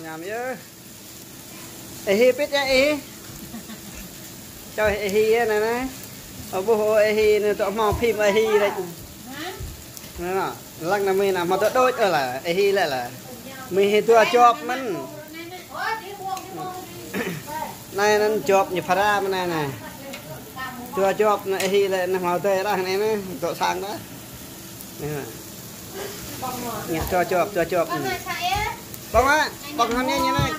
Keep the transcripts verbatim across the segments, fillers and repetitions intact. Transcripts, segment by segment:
Ñam yơh. Ê Hi pit yơh Ê Hi. Čoi Ê Hi yơh anai anai. Ơ ƀuh ơ Ê Hi anai tŏ hmâo phim Ê Hi lĕ. Anai anai. Lăng anai mơi anai hmâo tŏ đôč ơ lah Ê Hi lĕ lah. Mơi hĭ dua jop mơ̆n. Anai anŭn jop ñu phara mơ̆n anai anai. Dua jop anai Ê Hi lĕ anai hmâo tơi rah anai anai. Tŏ sang rah. Anai anai. Ñu dua jop, dua jop. Ƀơ̆ng mă, ƀơ̆ng hăm ñe ñu anai.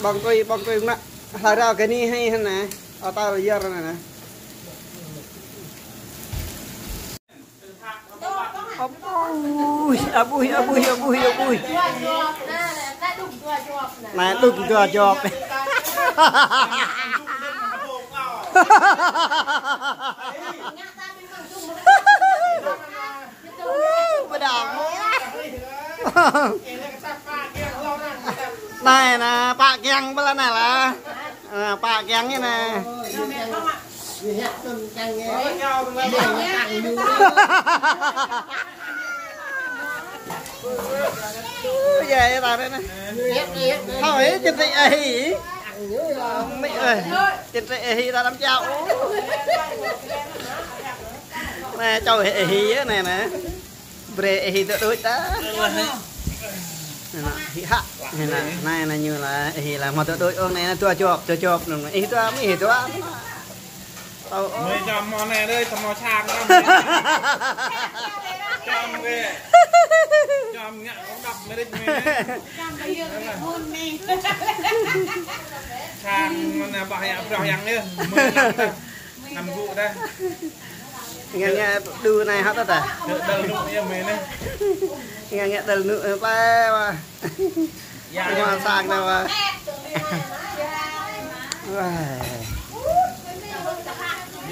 Ƀơ̆ng tui, ƀơ̆ng tui mă. Hlơi rao kơ ni hĭ hăn anai. Ơ tao yơr anai anai. Abui, abui, abui, abui, abui. Anai đŭk dua jop. Pơđang. Anai anai, pă kiăng ƀơi anai lah. Anai, pă kiăng anai. Ơ, yă, yă, ta anai anai. Thôi, čơtrĭ Ê Hi. Mĭ ơi, čơtrĭ Ê Hi ta đăm čao. Anai, čao Ê Hi anai anai. Brơi Ê Hi tŏ đôč ta. Anai, hĭ hă. Anai, anai, anai ñu lah, Ê Hi lah hmâo tŏ đôč ôh, anai, anai, dua jop, dua jop, anai, Ê Hi dua, mơi Ê Hi dua. Tao, ôh. Mơi čăm hmâo anai đơi, čăm hmâo sang lăm. Čăm kơ. Čăm ngă kông đăp mơi đĕč mơi. Sang mơ̆n anai ƀah yă brah yang yơh. Mơi lăng ta. Năm gŭ dah. Ngă ngă đu anai hăt dah. Ngă đal nŭ yơh mơi anai. Ngă ngă đal nŭ, ơ, pai wa. Yă, yă. Hmâo sang dah wa. Wah.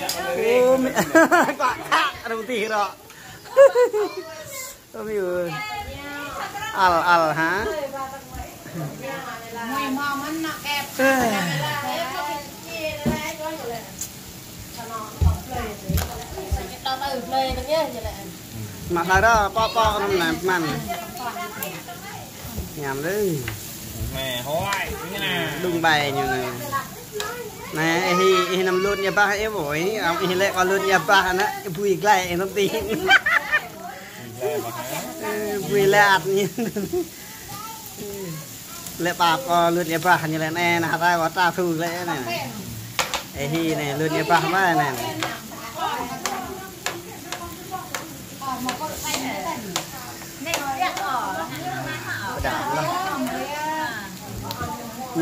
Yă, yă. Ôm. Kŏ kă rơ̆ng tih rŏ. Ôm yơh. Al, al, ha? Mă hlơi ră, pŏk, pŏk, anŭn anai, mơ̆n. Ñam đơi. Mè, hôi, ñu anai. Đung bai ñu anai. Anai, ih, ih anăm lŭn ia bah, ih ƀuh, ih, ih lĕ kâo lŭn ia bah, anai, ih bui glai, ih anăm tĭng. Ih bui lĕ ăt ñu. Lĕ pap kâo lŭn ia bah ñu lĕ anai, anai, hơtai kâo ta thu lĕ anai. Ê Hi anai, lŭn ia bah mă anai.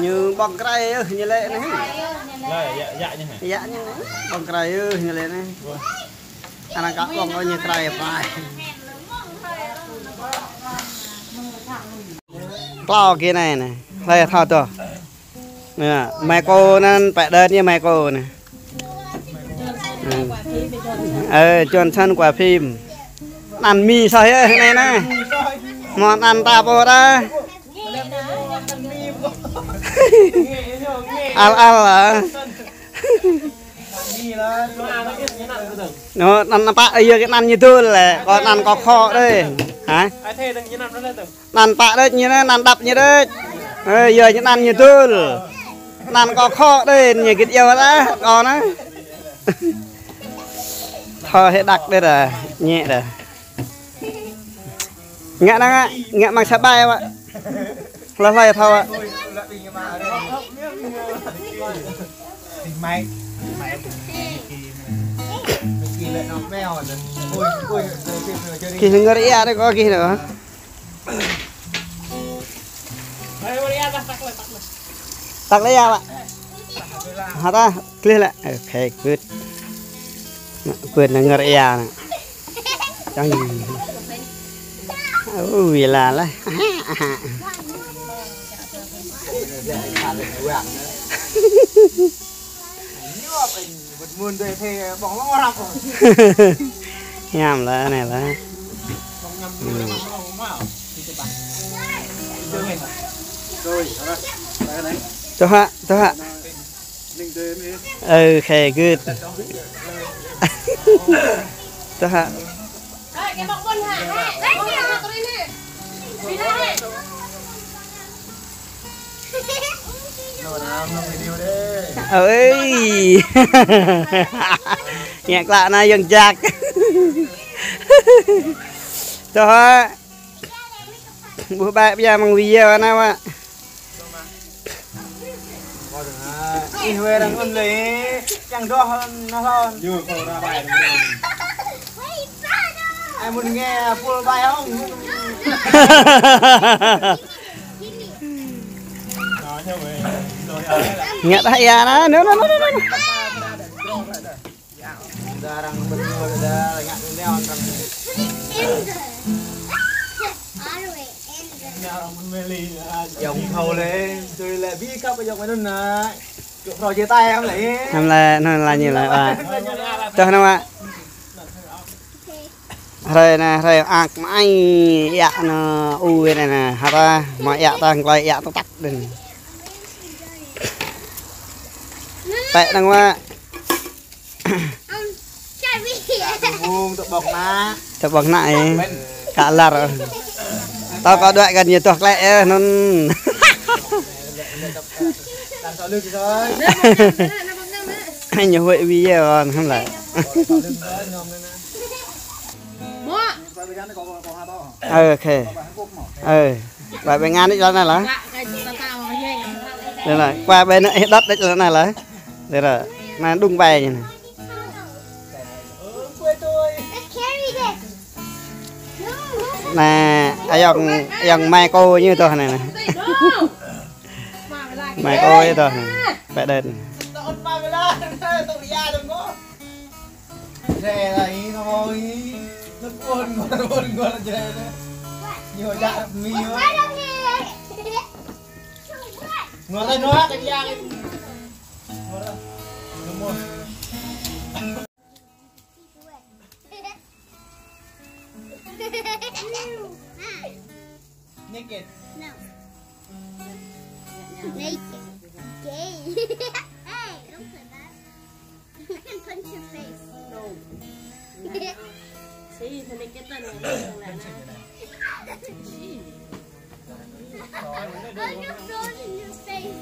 Ñu ƀơ̆ng krai yơh ñu lĕ anai. Yă, yă, yă ñu hă? Yă ñu anai, ƀơ̆ng krai yơh ñu lĕ anai. Anŭn kâo ƀơ̆ng ôh ñu krai pai. Klâo kơ anai anai. Hlơi thâo tŏ. Anai, Michael anŭn, pĕ đơ̆t ñu Michael anai. Ơ, Johnson quay phim. Anăn mi soh yơh anai anai. Hmâo anăn ta pô đa. Al al ah. Nô, anăn pă, ơ, yua kơ anăn ñu dôl lĕ, kâo anăn kâo khŏ đơi. Hă? Anăn pă đôč ñu anai, anăn đăp ñu đôč. Ơ, yua kơ anăn ñu dôl. Anăn kâo khŏ đơi, ñu git yua lah, kâo anai. Thâo hĭ đăk đơi dah, ñĕ dah. Ngă anai ngă, ngă mơ̆ng sa ƀai wă. Hlơi hlơi thâo wă. Gih ngơ̆r ia đơi kâo gih đơi. Tăk lĕ ia wă. Hă ta, gleh lĕ. Ơ, khĕ gưt. Nă, gưt nă ngơ̆r ia nă. Čang. Ơ, wĭ la lah. Hiam lah, anai lah. Ơ. Tơhă, tơhă. Ơ, khĕ gưt. Tơhă. Ơi. Nghe klă na yang jak. Tuh. Ƀuh ƀai ƀia mơ̆ng video anai wă. Ih, wai răng ôn lĕ, yang doh nơh lŏn. Ai mŭn nge pul ƀai hŏng. Ngă tah ia na, no, no, no, no, no. Yang thâo lĕ, tui lĕ bi kăp yang mơnŭn na. Cuk pro chia tay hăm lĕ. Hăm lĕ, nŭn la ñu lĕ, wă. Tơh nŭn wă. Hrơi na, hrơi ak mai, ia nŭn u na na, hơta, mă ia ta, klai ia ta tăp đen. Tĕ nŭn wă. Bung tơƀŏk na. Tơƀŏk na ê. Kă lar. Tao kơ đuaĭ kăn ñu tuh klĕ ê nŭn. Ñu huĭ video hăm lĕ. Ơ, ok. Ơ. Ƀai ƀai ngăn đĕč lăn anai lah. Đây là qua bên nó đắt đĕč lăn anai lah. Đây là anai đung ƀai ñu anai. Anai, ayŏng, ayŏng mai kơ ñu tuh anai anai. Mai kơ ñu tuh anai. Pĕ đen. Jre lah ih, thâo ih. Nŭt ôn, nŭt ôn, nŭt ôn jre lah. Ñu jak rơp mi. Nŭt lah, nŭt lah, kơ jang. Nŭt lah. Nŭt lah. Naked. No. Naked. Gay. Hey, don't put that. I can punch your face. No. See, the naked one. See. I'm gonna throw it in your face.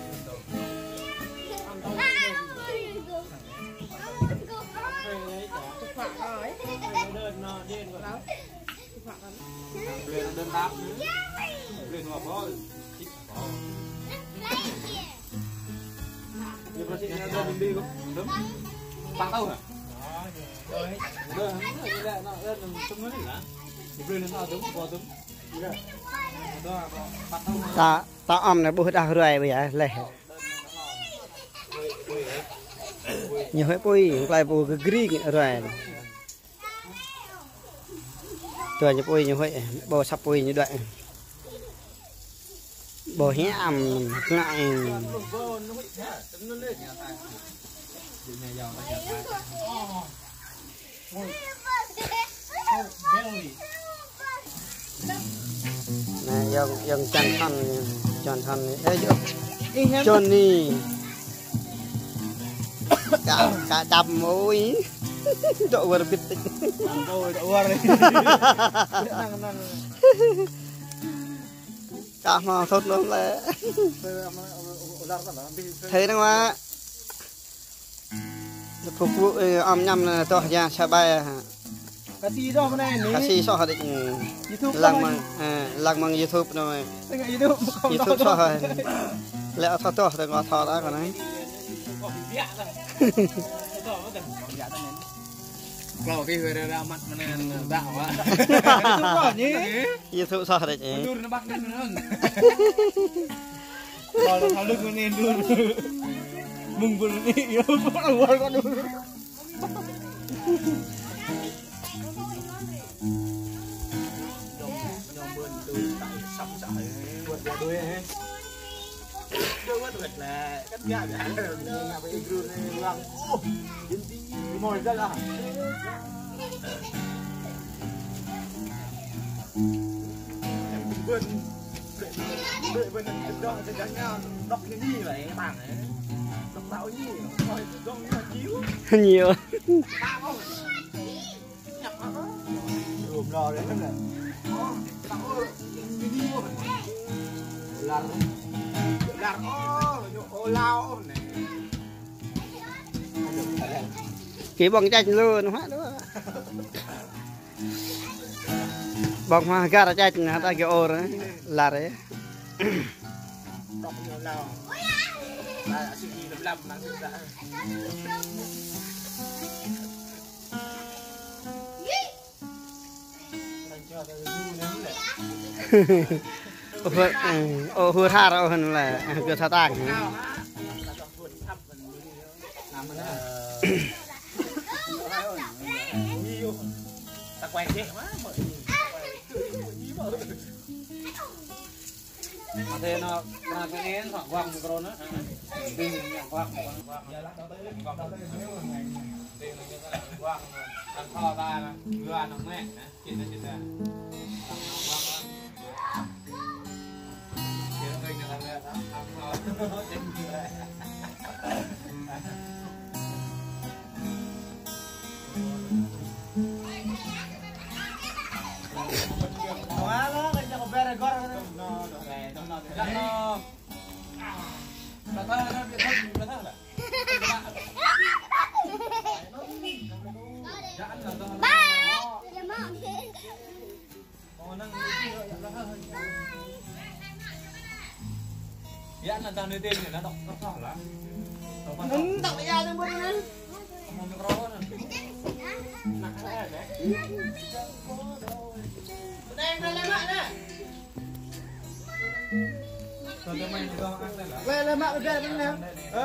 Ah, I don't want you to go. I want to go. Ah. Let's play here. Pă tao hă? Ơ, ơ, ơ, ơ, ơ, tơm ni lah. Ñu brơi nŭn tơm, ƀu tơm. Ta, ta ăm anai ƀuh đah ruai ƀơi leh. Ñu huĭ apui, klai ƀu gơgri ruai. Tuh ñu apui ñu huĭ, ƀu săp apui ñu đuaĭ. Ƀu hiam ngă. Anai, yŏng, yŏng Čăn Thăn, Čăn Thăn, ơ, yŏng. Ih, ngăn. Johnny. Kă, kă đăm, ôi. Dŏ wơr bĭt. Đăm, dŏ wơr. Năng, năng. Kă hmâo thut lŏm lĕ. Thâo năng wă. Phục vụ, ơ, ăm ñăm anai tuh ya sa ƀai hă. Kă si soh anai anai. Kă si soh hă đĕč. YouTube lăng mơ̆ng, ơ, lăng mơ̆ng YouTube anai. Tơngan YouTube, YouTube soh hă. Lĕ thâo tuh, tơngan thâo ta kơ anai. Klâo kơ huĭ ră ră măt mơ̆n anai đă wă. YouTube soh anai. YouTube soh đĕč. Dur na ƀăk anai. Klâo kơ thâo lưng mơ̆n anai dur. Mơ̆ng dur anai, yơh, klâo kơ dur. Nhiều. Lar, lar, ô, ô, lao, ô, anai. Kơ ƀơ̆ng čač lu, nua hă lu. Ƀơ̆ng hua hơgar čač, nua ta kơ ôr, lar, ê. Ô, hur-, ô, hur har, ô, hăn lĕ, kơ thâo tang. Adai anŭn, anŭn kơ anŭn, anŭn guang micro anŭn. Anŭn guang, guang, guang. Anŭn guang, anŭn kơ ta anŭn, gua anŭn mĕ, anŭn, kita, kita. Anŭn guang, anŭn. Kita, kita, kita, anŭn, anŭn. Yă, anŭn tah nui tin, anŭn tŏk, tŏk tah lah. Anŭn tŏk ya, anŭn ƀuh anŭn. Amăng micro anŭn. Anŭn, anŭn, anŭn. Anŭn, anŭn, anŭn. Lĕ, lĕ, mă, udah, udah, anŭn. Hă?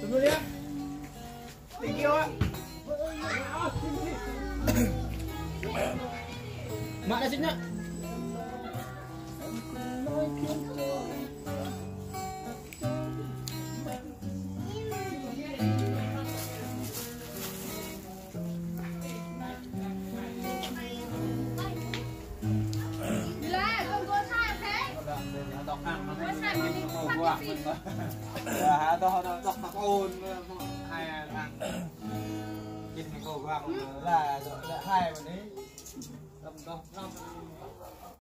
Tunggu ya. Thank you, Wak. Mă nasi ñu.